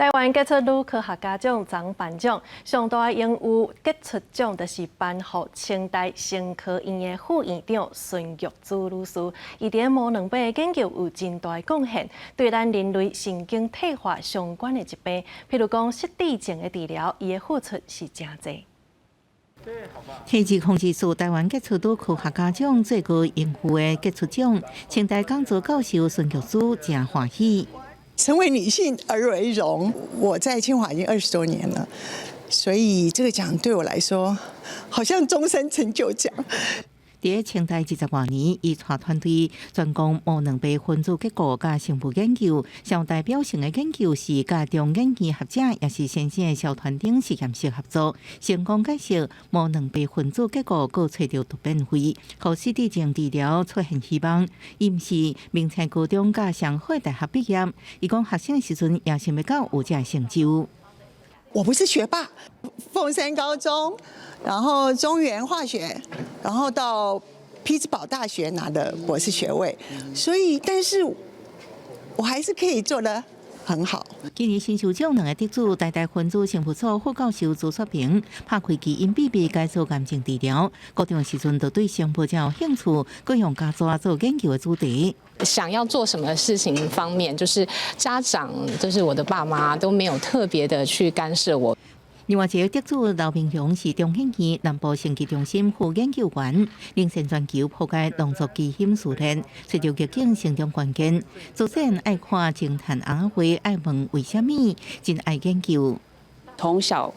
台灣傑出女科學家獎昨頒獎，上大的榮譽傑出獎就是頒予清大生科院的副院長孫玉珠女士。伊佇膜蛋白的研究有真大的貢獻，對咱人類神經退化相關的疾病，譬如講失智症的治療，伊的付出是誠濟。提二空二四台灣傑出女科學家獎最高榮譽的傑出獎，清大講座教授孫玉珠誠歡喜。成為女性而為榮，我在清華已經20多年了，所以這個獎對我來說，好像終身成就獎。佇清大20外年，伊帶團隊專攻膜蛋白分子結構佮生物研究，上代表性的研究是佮中研院學者，也是先進的蕭傳丁實驗室合作，成功解釋膜蛋白分子結構，閣揣著突變位，予失智症治療出現希望。伊毋是明清高中佮上好大學畢業，伊講學生時陣也想袂到有這成就。我不是學霸，鳳山高中，然後中原化學，然後到匹茲堡大學拿的博士學位，所以，但是我還是可以做得很好。今年新秀獎兩个得主，台大分子生物所副教授朱雪平，拍開基因秘密解鎖癌症治療。高中時陣就對生物真有興趣，閣用家族做研究的主題。想要做什麼事情方面，就是家長，就是我的爸媽都沒有特別的去干涉我。另外一个得主劉明雄是中研院南部生技中心副研究員，領先全球破解農作基因序列，揣著逆境成長關鍵。自細愛看偵探尪仔畫，愛問為啥物，真愛研究。從小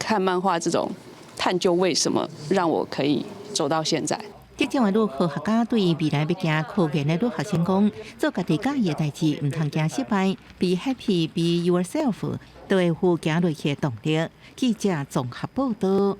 看漫畫這種探究為什麼，讓我可以走到現在。得獎的女科學家對未來欲行科研的女學生講：做家己佮意的代誌，毋通驚失敗，Be happy, be yourself，都會有行落去的動力。記者綜合報道。